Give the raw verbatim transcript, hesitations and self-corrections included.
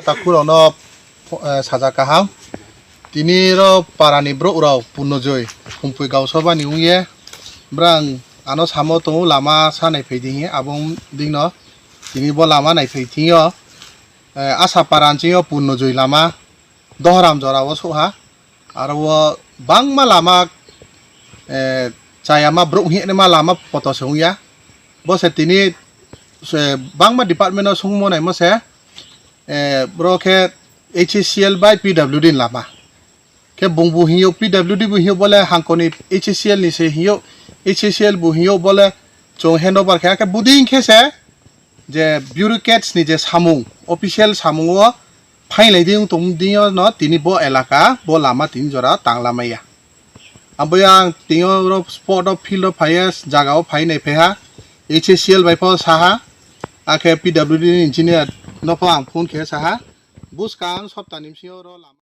Takhurokno, eh, sajak kaham. Tini ro parani borok rok Purnojoi, Humpui Gausabani wngye. Brang ano samo tongo lama sa naiphai di hinye, abo dingno tini bo lama naiphai thingyo. Eh, Asa para nchingyo Purnojoi lama, Dohoram jora o sokha. Aro o bangma lama, eh, chayama borok hinye ma lama poto se wngya. Bo se tini se bangma department o songmo naimo se, eh, boro khe H A C L bai P W D ni lama. Khe bung bo hinyo, P W D bo hinyo bole hangkoni H A C L ni se hinyo, H A C L bo hinyo bole chwng handover khe, khe buding khe se je bureaucrats ni je samung, official samung o phailai di wng tong di no tini bo elaka, bo lama tini jora tangla maya. Abo yang tini oro spot o field o phaiya, jaga o phai nai phaiha, H A C L bai pho saha, akhe P W D ni engineer no pho ang phone khe saha, buskang sopta ni bisingo oro lama.